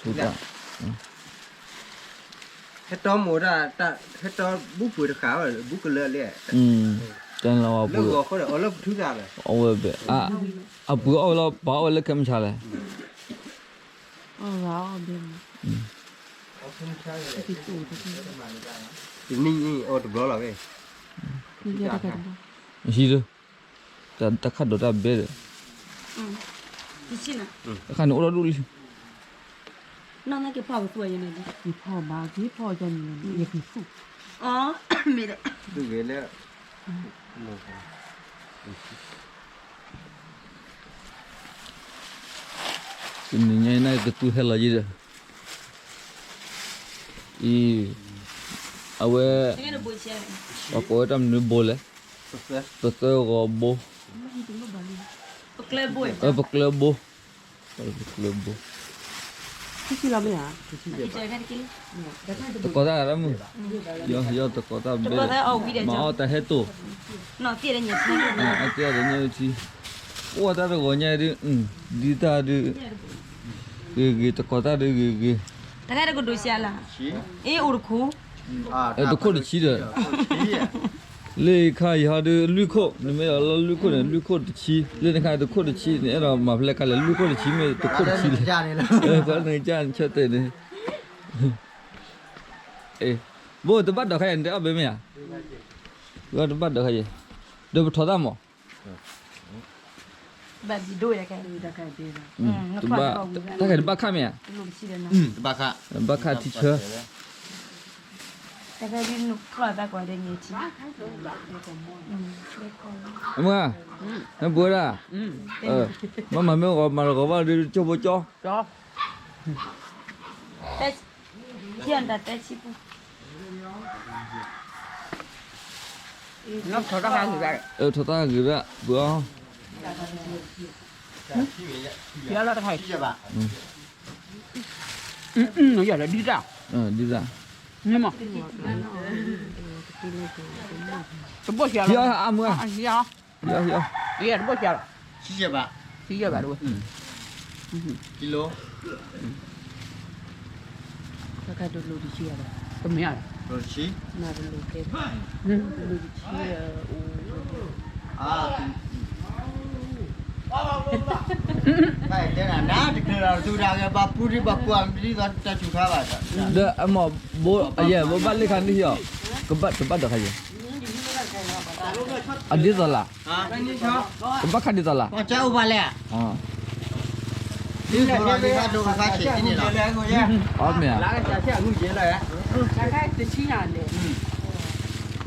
ထူသး, ဟဲတီမိၢ်ဒၣ်, ဟဲတီဘူၣ်ပှ့ၤတဃာ်ဝဲ ဘူၣ်ကလၢာ်လဲၣ်, တၢ်လီၤဝဲပှ့ၤ, လၢဂီၤဃီဒီးအီၣ်လၢပထူသးလဲၣ်, အဝဲ, အပှ့ၤအီၣ်ဝဲလီၤ ပှၤအီၣ်ဝဲလၢခဲမုၢ်ဆါလဲၣ်, အီၣ်ဝဲ, တနံၣ်အံၤအိၣ်တဘျီလီၤဝဲ, ဟံးဒီး, တၢ်ခၣ်ဒိးတၢ်ဘဲဒီး, တခါန့ၣ်အိၣ်ဒီးဒူၣ်လံ, နီၢ်သက့ၤဖီၣ်ပသူအယဲန့ၣ်, ယဖီၣ်ဘၣ်က့ၤဖီၣ်ကန့ၣ် ယက့ၤသူၣ်, မ့ၢ်ဒီး, သူၣ်ဂ့ၤလၢ တနံၤညါအံၤန့ၣ်ကသူဟဲလီၤယံၤဒီး, အံၤ, အဝဲ, ပှၤကိးဝဲတၢ်မနုၤဘိလဲၣ်, ပသၢဂီၤဘိ, ပကျၢဘိ, ပကျၢဘိ, တကိးတၢ်မုၢ်, ယတကိးတၢ်ဘဲ, မၤအီၣ်တၢ်ဟဲတိၢ်, အသ့ၣ်ညါထံ, အိၣ်တၢ်တဂီၤညါဒုး, ဒ်တၢ်ဒုး, ဂ့ၤဂ့ၤ တကိးတၢ်ဒုးဂ့ၤဂ့ၤ, တခါတကဒိးစှၤလီၤ, အ့ၣ်အိၣ်တခိၣ်, တခိၣ်တဆံဒီး, လၢခါယဟီဒုးလွံၢ်ခိၣ်, နမ့ၢ်အီၤလၢလွံၢ်ခိၣ်န့ၣ် လွံၢ်ခိၣ်တဆံ, လၢနခါတခိၣ်တဆံန့ၣ် အဲၣ်ဒိးမၤဖဲလဲၣ်ခါလဲၣ် လွံၢ်ခိၣ်တဆံမ့ၢ်တခိၣ်တဆံလဲၣ်, ပှၤနကစၢ်နဆၢတဲာ်န့ၣ်, ဘိတဘၣ်ဒီးခါယၤ နတဲအီၣ်ဘဲမ့ၢ်ဧါ, တဘၣ်ဒီးခါယၤ, ဒီးပထီၣ်တၢ်မး, တဘၣ်, တၢ်ခဲတဘၣ်ခါမ့ၢ်ဧါ, ဘၣ်ခါထံဆၢ, အမုၢ်, နပှဲၤဒၣ်, မ့ၢ်မၤမ့ၢ်ဂီၤမၤလီၤဂီၤဘၣ်ဒီးကၠိဖိကၠီ, ထီၣ်တၢ်ဂ့ၤဒၣ်, ပှၤအီၤ, ဒ်တၢ်, တဘိၣ်စှၤလီၤ, အမုၢ်, တဘိၣ်စှၤလီၤ, ဆံယဲၢ်ဘး, ဆံယဲၢ်ဘးတဝဲ, ကံလိ, တၢ်ခါတလိၤတဆံ, တမ့ၢ်, တလိၤတဆံ, တလိၤတဆံ, တဲနၤ နတချုးလီၤ သူတဂၤဘၣ်ပူၤဒံးဘၣ်ကွၢ်မံၤဒ်သိးတၢ်စူၤခါဘၣ်, ဒီးအမ့ၢ်ဘိ, အယဲၢ်ဘိဘၣ်လ့ၣ်ခါန့ၣ်ဟံၣ်အီၤ, ကဘၣ်တဘၣ်ဒီးခါယဲၢ်, အဒ်သိးလၢ်, ကဘၣ်ခါဒ်သိးလၢ်, အီၣ်မ့ၢ်ဧါ, ကဲလံဂၤကီၢ်, ခီၣ်ဖဲ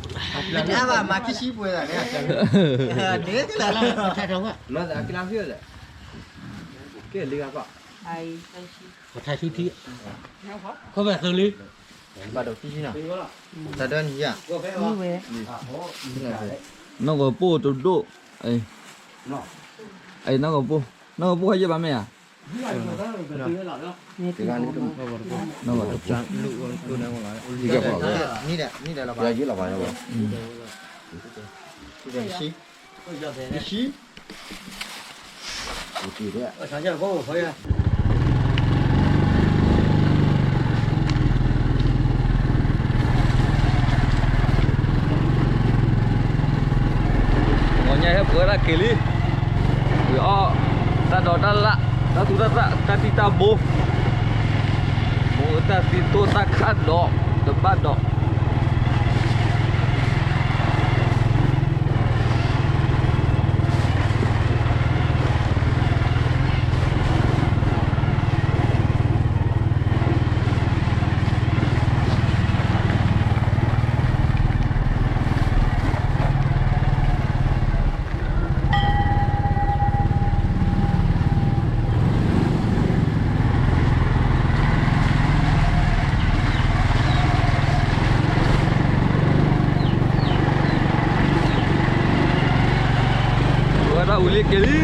သုလံ, ဘၣ်ဒီးခံဆံနီၤ, တၢ်ဒၢနံၤယါ, နီၢ်ကီၢ်ပိၢ်တဒိၣ်, နီၢ်ကီၢ်ပိၢ်, နီၢ်ကီၢ်ပိၢ်ခါယဲၢ်ဘၣ်မ့ၢ်ဧါ, နီၢ်ကီၢ်ပိၢ်, ဂီၤညါဟဲပှဲၤဝဲဒၣ်က့ၤလံ, ဝံၤအီၣ်တၢ်ဒိးတၢ်လၣ်, တၢ်သူတၢ်သၣ်, တၢ်တံၢ်တၢ်ဘိ, မိၢ်တၢ်သံသိၣ်တၢ်ခၣ်ဒီး, တဘၣ်ဒီး ဝဲဒၣ်ဝံၤလံက့ၤလံ,